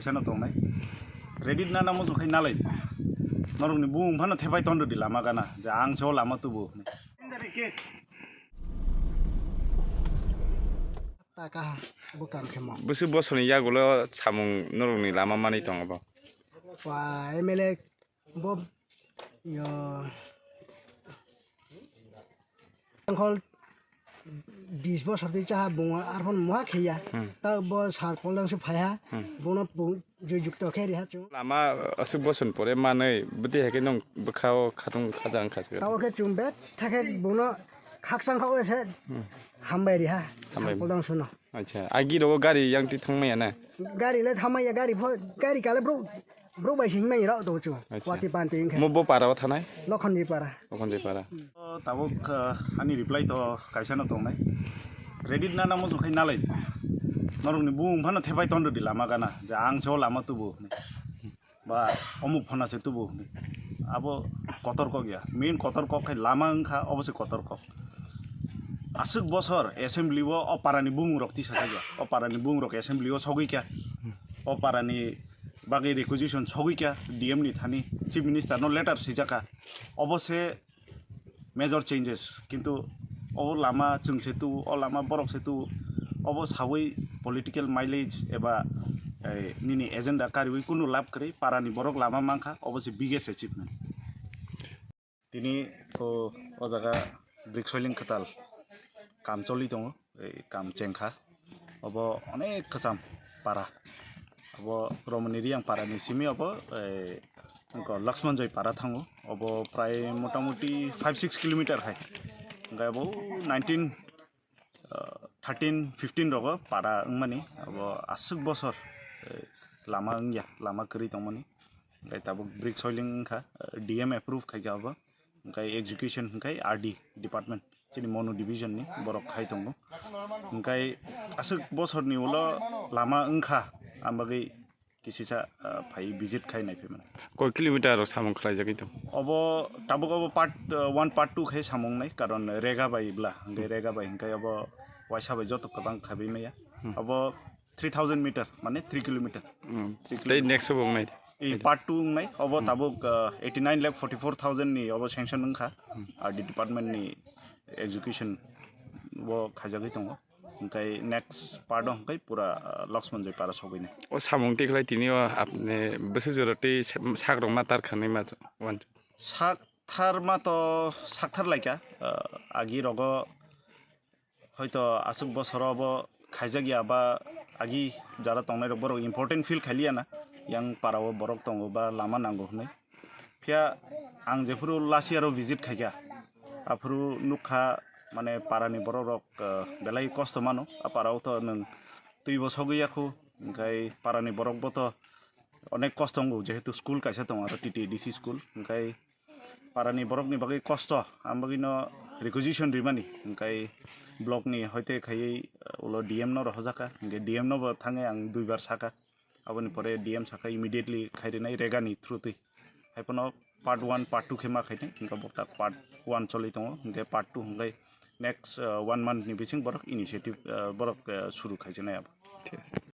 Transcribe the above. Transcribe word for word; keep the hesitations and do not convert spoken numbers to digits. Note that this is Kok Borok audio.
Seno tongnai. Credit na namo jokhai nalai. Norokni bumung phano thepai tondo di lama gana. Je ang se o lama tubu. Taka bwkang khemo. Bwswk bosorni yagulo samung norokni lama manwi tongo bo? Wa M L A bo yo angkol bis bosor twi chaha bungo arphon moha khiya. Hmm. Ta bo sar poldang se phaiha. Hmm. Bono pung joi jukto khe riha chung. Lama aswk boson pore manwi bwtwi hai khe nwng bwkhao khatung khajang kha se. Tamo khe chung bet thakhe bono khakchang kha ese. Hmm. Hambai riha. Hambai. Sar poldang suno. Acha, agi rogo gari yang ti thangmaya na? Gari le thamaya, gari pho, gari kale bro, bro bai sing mai rao to chu. Acha. Wati panti wngkhe. Mo bo para o thanai? Lokhonji para. Lokhonji para. O, tabuk, ah, ani reply to kaisa no tongnai. Credit na namo jokhai nalai. Norokni bumung phano thepai tondo di lama gana. Je ang se o lama tubu. Ba omuk phana se tubu hwnwi. Abo kotor kok ya. Main kotor kok khai lama wngkha, obo se kotor kok. Aswk bosor assembly o, o parani bumung rok tisa thakya. O parani bumung rok assembly o sogwi kha. O parani bagwi requisition sogwi kha D M ni thani, Chief Minister no letter swijak kha. Obo se major changes, kintu o lama chwng se tu, o lama borok se tu, obo sawi political mileage eba, eh, nini agenda kariwi kunu lab kwrwi, parani borok lama mankha, obo se biggest achievement. Tini o, o jaga brick soiling kwtal kam choli tongo. Ei kam chengkha, obo onek kwcham para, obo Romoni Riyang para ni simi obo, ei, wngkha Laxman Joy para thango, obo prai motamuti five six kilometer hai, hingke obo nineteen, ah, thirteen fifteen rogo para wngmani, obo aswk bosor, ei, lama wngya, lama kwrwi tongmani, hingke tabuk brick soiling wngkha, D M approve khaikha obo. Hingke execution hingke R D department, chini Monu division ni borok khai tongo. Hingke aswk bosor ni ulo lama wngkha, ang bagwi kisisa, ah, phai visit khai nai phaimani. Koi kilometer rok samung khlai jagwi tong? Obo tabuk obo part, ah, one part two khai samung nai, karon rega bai bla, hingke rega bai hingke obo waisa bai joto kwbang khabi maya. Hmm. Obo three thousand meter, mane three kilometer. Hmm. Three kilometer. Tei next bo wngnai? I part two wngnai, obo tabuk, uh, eighty nine lakh forty four thousand ni obo sanction wngkha, R D department ni execution bo khaijagwi tongo. Hingkai next part o hingkai pura, uh, Laxman Joy para sogwini. O samung tikhlai tini o apni bwswk jora tei sak rok ma tar khanai ma wan. Sak thar ma to sak thar laikha, uh, agi rogo Hoito aswk bosoro bo khaijak ya ba agi jara tongnai rok borok important feel khailiya na, yang para o borok tongo ba lama nango hwnwi. Phiya ang jephuru last year o visit khaikha, aphuru nukha mane para ni borok rok, eh, belai kosto mano. A para o to nwng twi bo sogwi ya khu, hwnkhe para ni borok bo to onek kosto wngo, jehetu school kaisa tongo aro T T A D C school, hwnkhe para ni borok ni bagwi kosto, ang bagwi no requisition rimani, hwnkhe block ni hoite khaiwi, uh, ulo D M no rohorjak kha, hwnkhe D M no bo thangwi ang duibar sakha, aboni pore D M sakha immediately khai rinai rega ni through twi, hai phano part one, part two khe ma khainai, hwnkhe bo ta part one choli tongo, hwnkhe part two hwnkhe next, uh, one month ni bising borok initiative, uh, borok, uh, suru khaijaknai abo. Thik ase.